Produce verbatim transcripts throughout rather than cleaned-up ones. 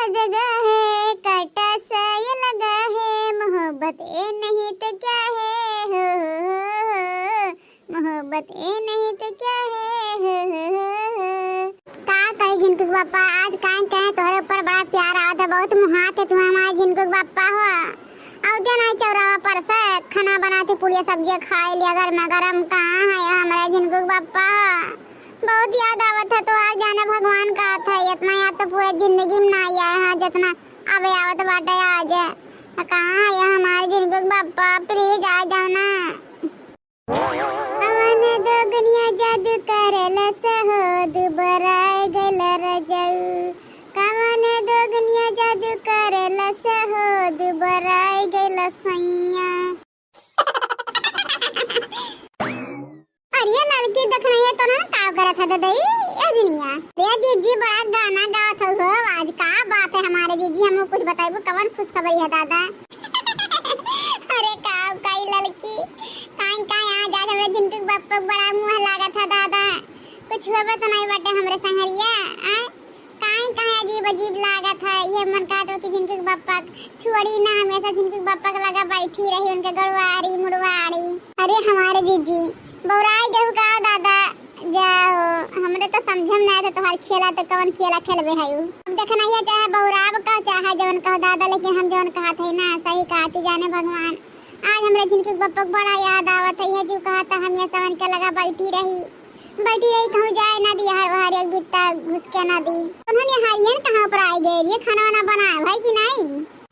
जगह है, कांटा सा ये लगा है, मोहब्बत ए नहीं तो क्या है, हो, हो, हो, हो, मोहब्बत ए नहीं तो क्या है, हो, हो, हो, हो। का कही झिनकू के बप्पा, आज काहे कहे तोहरे ऊपर बड़ा प्यार आवत है, बहुत मुहात है तू हमारे झिनकू के बप्पा हो। अउते नाहीं चौराहा पर से खाना बनाती, पूड़िया सब्जिया खाई लिया गरमा गरम। कहाँ है हमरे झिनकू के बप्पा? बहुत याद आवत है तोहार, जाने भगवान का था, इतना याद तो पूरे जिंदगी में ना आया है जितना अब आवत बाटे आज। कहाँ है हमारे झिनकू के बप्पा? Please आ जाओ ना। कवन दोगनिया जादू करेलस हो, दुबराय गइल रजऊ। कवन दोगनिया जादू करेलस हो, दुबराय गइल सैया। अरे ललकी, देखना है तो ना का करत है ददई, ए जिनिया। रे जिज्जी, बड़ा गाना गावत हो, आज का बात है हमारे जिज्जी, हमको कुछ बताइबू, कवन खुशखबरी है दादा? अरे का कही ललकी, काहे काहे आज आज हमरे झिनकू के बप्पा बड़ा मुँह लागत है दादा। कुछ होबे तो नहीं बाटे हमरे संगरिया, आय? काहे काहे अजीब अजीब लागत है। ये मन कहत हो कि झिनकू के बप्पा छोड़ी ना, हमेशा झिनकू के बप्पा के लगा बैठी रही, उनके गड़वारी मुड़वारी। अरे हमारे जिज्जी, बौराई गहू का दादा? जाओ, हमरे तो समझम ना आए तोहार खेला, तो कवन खेला खेलबे है उ? अब देखना ये चाहे बौराब का चाहे जवन कहो दादा, लेकिन हम जवन कहत है ना सही कहती जाने भगवान। आज हमरे झिनकू के बप्पा के बड़ा याद आवत है, यह जो कहत है हम ये सवन के लगा बैठी रही, बैठी रही कहूँ जाए ना दी, हर बाहर एक बित्ता घुस के ना दी। उन्होंने हारियन कहाँ पर आई गए, ये खाना वाना बनाए भाई कि नहीं?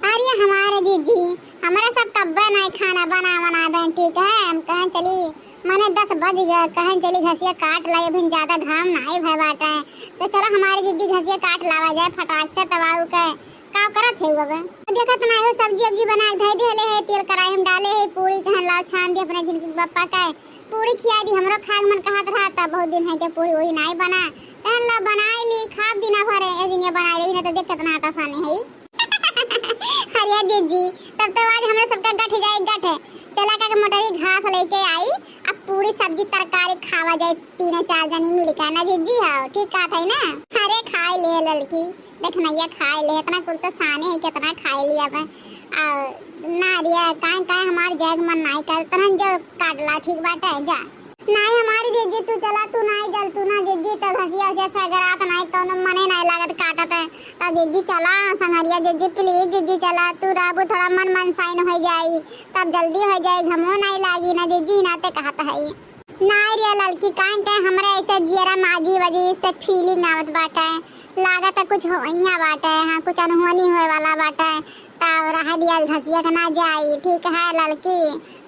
अरे हमारे जिज्जी, हमरा सब कब्बे नहीं खाना बना बना बन, ठीक है, हम कहें चली, माने दस बज गए, कहें चली घसिया काट लाई, अभी ज्यादा घाम नहीं भय बाटे, तो चलो हमारे जिज्जी घसिया काट लावा जाए फटाक से, तब आऊ के का करत है अब? देखत नहीं हो, सब्जी उब्जी बना के धर दिहले है, तेल कढ़ाई हम डाले है, पूरी कहन लाओ छान दी अपने झिनकू के बप्पा का, पूरी खिया दी, हमरो खाए मन कहत रहा, तब बहुत दिन है के पूरी उरी नहीं बना, कहन ला बनाई ली, खाब दिना भरे, ए जिनिया बनाई ली, ना तो देख कितना आटा साने है। अरे जिज्जी, तब तो आज हमरा सबका गठ जाए गठ। चला का के मोटरी घास लेके आई, अब पूरी सब्जी तरकारी खावा जाए तीन चार जनी मिल के ना जिज्जी, हो ठीक कहत है ना? अरे खाए ले ललकी, देख नैया खाए ले, इतना कुल तो साने है, कितना खाए लिया अब। आ, ना रिया, काहे काहे हमार जाए के मन नाई कर, तनन जो काट ला, ठीक बाटे, जा। नाई हमारी जिज्जी, तू चला, तू नाई जल, तू ना जिज्जी, तो घसिया उसिया सगरात नाई, कौनो मने नाई लागत काटत है। तो जिज्जी चला, संगरिया जिज्जी, please जिज्जी चला, तू रहबू थोड़ा मन मनसाइन हो जाई, तब जल्दी हो जाई, घमो नाई लागी ना जिज्जी, नाते कहत है। नाई रे ललकी, काहे के हमरे ऐसे जियरा माजी वजी से feeling आवत बाटे, लागत है कुछ होइया बाटे, हाँ कुछ अनहोनी होए वाला बाटे। तब रह दिया घसिया के ना जाई, ठीक है ललकी।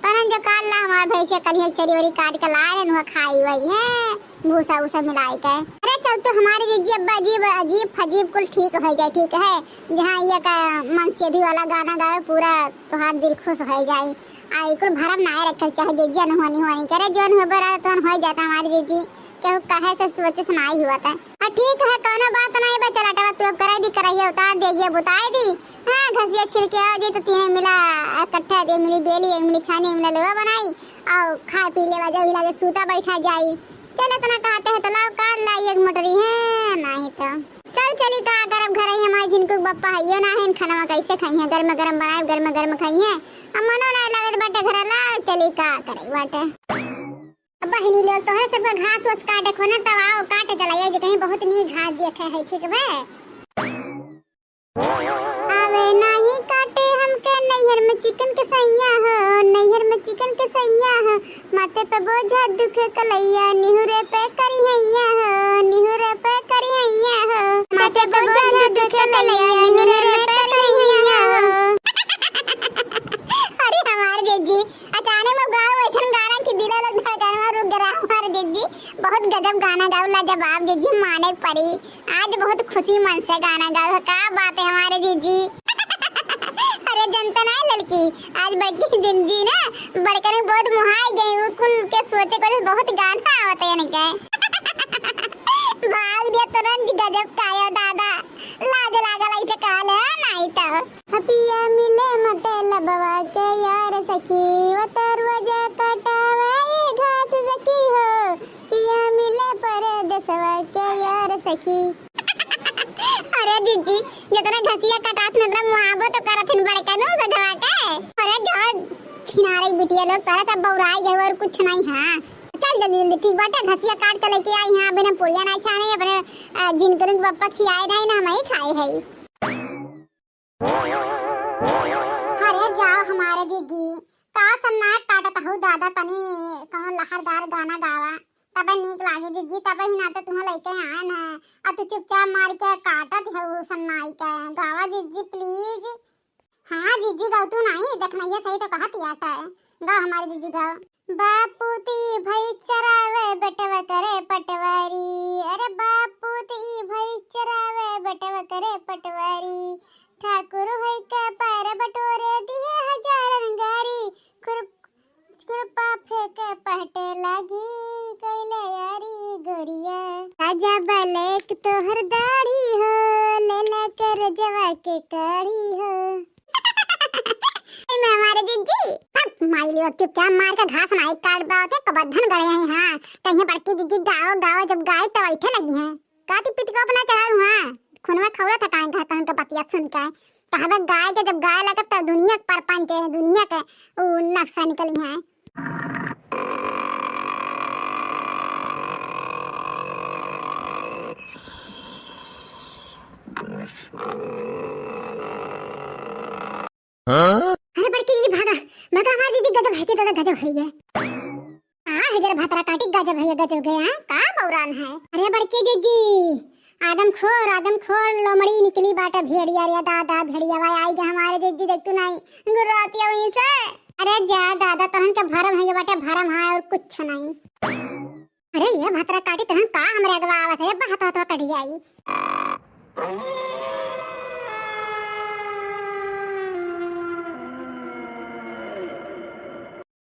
तनन जो काट ला हमार भैंसिया कलिया चरी वरी काट के लाए रहन, वह खाई वही है, भूसा उसा मिलाई के। अरे चल तू हमारे जिज्जी अब्बा अजीब अजीब फजीब कुल ठीक हो जाए, ठीक है। जहाँ ये का मन सीधी वाला गाना गावे, पूरा तोहार दिल खुश हो जाए। आ ई कुल भरम ना रखे चाहे जिज्जी, अनहोनी होनी करे, जौन हो बरा तौन हो जाता हमारे जिज्जी। केहू कहे से सोचे से नाई हुआ था। आ ठीक है, कौनो बात नाई बा, चला टवा तू अब कराई दी, कराइए उतार दे, ये बुताई दी। हाँ, घसिया छिड़के आ जी तो तीनों मिला इकट्ठा दे, मिली बेली, एक मिली छानी, एक मिला लोहा बनाई, और खा पी लेवा जाओ, हिला के सूता बैठा जाई। चल इतना कहते हैं तो लाओ काट लाई एक मोटरी है, नहीं तो चल चली का करब, घर ही हमारे झिनकू के बप्पा हइयो ना है, खाना कैसे खाई है, गर्म गर्म बनाए, गर्म गर्म खाई है। अब मनो ना लागत बाटे घर, लाओ चली का करे बाटे। अब बहिनी लोग, तोहरे सबका घास वास काटे खो ना, तब आओ काटे चला जाए, जे कहीं बहुत नीक घास देखे है, ठीक बा? आवे नाही काटे हमके नैहर में चिकन के सैया हो, नैहर में चिकन के सैया हो, माथे पे बोझा दुख कलैया, निहुरे पे करी हैया हो, निहुरे पे करी हैया हो, माथे पे बोझा दुख कलैया, निहुरे पे करी हैया हो। अरे हमार जिज्जी, अचानक में गाओ ऐसन गाना कि दिल लोग धड़कनवा रुक गया हमार जिज्जी। बहुत गजब गाना गाओ, लाजवाब जिज्जी, माने परी। आज बहुत खुशी मन से गाना गाओ, का बात है हमारे जिज्जी। अरे जनता ना ललकी, आज बड़की जिज्जी ना बड़कन बहुत मुहाई गई, वो कुल के सोचे को बहुत गाना आवत है इनके। भाग दिया तुरंत, गजब कायो दादा, लाज लागल ऐसे कहले नाई तो। पिया मिले मतलबवा के यार सखी, वो तो रोज कटावे घास सखी हो। पिया मिले परदेसवा के यार सखी। अरे जिज्जी, जितना घसिया कटात मतलब मुहाबो तो करत हन बड़का नु सजवा के। अरे जो छिनारे बिटिया लोग करत अब बौराई गए और कुछ नहीं है। चल जल्दी जल्दी, ठीक बाटे, घसिया काट के लेके आई हैं, अबे ना पुड़िया नहीं छाने, अपने, अ, जिनकरन के पप्पा खियाए नहीं ना, हम ही खाए है। अरे जाओ हमारे जिज्जी, का सन्नाट काटत हऊ दादा, तनी कौनो लहरदार गाना गावा, तबे नीक लागे जिज्जी, तबे ही नाते तुहें लइके आयन है, आ तू चुपचाप मार के काटत हऊ सन्नाई के, गावा जिज्जी please। हाँ जिज्जी गाओ तू नहीं, देखनैया सही तो कहत याट है, गाओ हमारे जिज्जी गाओ। बापू ती भैंस चरावे बेटवा करे पटवारी, अरे बापू ती भैंस चरावे बेटवा करे पटवारी, ठाकुर होई के पैर बटोरे दिहे हजारन गारी, खुर-, खुरपा फेंके पहटे लागी कैले यारी गोरिया। राजा बलेक तोहर दाढ़ी हो, लेला कर जवा के काढ़ी हो। ए में हमारे जिज्जी, हट, माई लियो, चुपचाप मार के घास ना एक काट बावते, कबद्धन गड़े हैं, हाँ। कहीं बड़की जिज्जी गाओ, गाओ, जब गाए तो बैठे लगी हैं। काती पित को अपना चढ़ाऊ, हाँ। खुनवा खौरा थकाएं कहा तहन के बतिया सुन के। कहबे गाय के जब गाय लगत तब दुनिया के परपंच है, दुनिया के उ नक्शा निकली है। अरे बड़की जिज्जी भागा, भागा हमार जिज्जी गजब है के दादा गजब है ये। का है जरा भतरा काटी गजब है ये गजब गया, का बौरान है। अरे बड़की जिज्जी, आदमखोर, आदमखोर लोमड़ी निकली बाटे भेड़िया रे दादा, भेड़िया भाई आई गए हमारे जिज्जी देख तू नहीं, गुर्रातिया वहीं से। अरे जा दादा तहन के भरम है ये बाटे भरम है और कुछ नहीं। अरे ये भतरा काटी तहन का हमरे अगवा आवत है, बा हाथ हथवा कट जाई।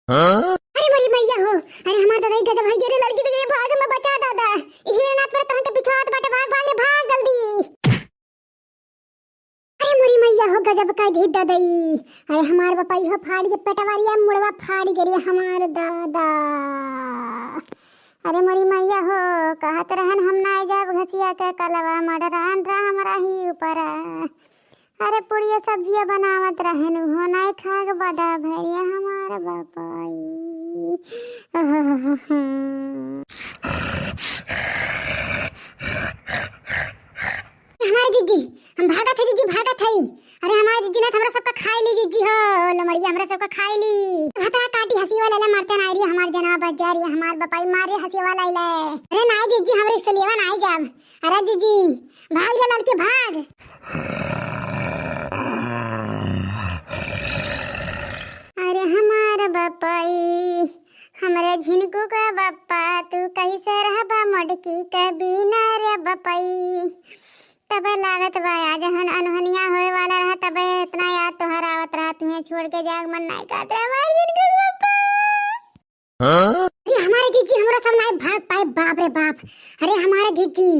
अरे मोरी मैया हो, अरे हमार दादा ई गजब है गे रे लड़की, तो ये भाग में बचा दादा। ई हिरनाथ पर तहन के पिछवात बाटे, भाग भाग रे भाग जल्दी। अरे मोरी मैया हो गजब का ढीठ दादा ई। अरे हमार बपाई हो फाड़ के पेटवारिया मुड़वा फाड़ गे रे हमार दादा। अरे मोरी मैया हो, कहत रहन हम ना जाब घसिया के कलवा, मडरान राम राही ऊपर। अरे पुड़िया सब्जिया बनावत रहन, उहो नाई खाग बदा भरिया हमार बपाई। हमारे जिज्जी, हम भागत है जिज्जी, भागत है। अरे हमारे जिज्जी ना हमरा सबका खाई ली जिज्जी हो, लमड़िया हमरा सबका खाई ली। भतरा काटी हंसी वाला ले मरते ना रे, हमार जनवा बच जा रे, हमार बपाई मार रे हंसी वाला ले। अरे नाई जिज्जी, हमरे से लेवा नाई जाब। अरे जिज्जी, भाग रे लड़के भाग। अरे हमार बपाई, हमरे झिनकू का बप्पा, तू कैसे रहबा मोटकी के बिना रे बपाई। तबे लागत बा आज हन अनहनिया होए वाला रहा, तबे इतना याद तोहर आवत रहा, तुहें छोड़ के जाग मन नाई कहत रहा हमार झिनकू का बप्पा। हाँ? अरे हमारे जिज्जी, हमरा सब नाई भाग पाए, बाप रे बाप। अरे हमारे जिज्जी,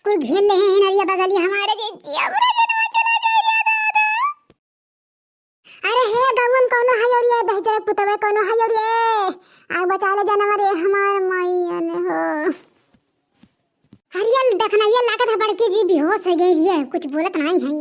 कुल घेर ले हैं नरिया बगलिया, हमारे जिज्जी, हमरा जनवा चला जाए रे दादा। अरे हे गौवन कौनो है और ये दहिजरे पुतवे कौनो है और ये, आग बचा ले जानवर रे हमार माई अने हो। अरे ये देखना, ये लागत है बड़की जी बेहोश हो गई रे, कुछ बोलत नाई है।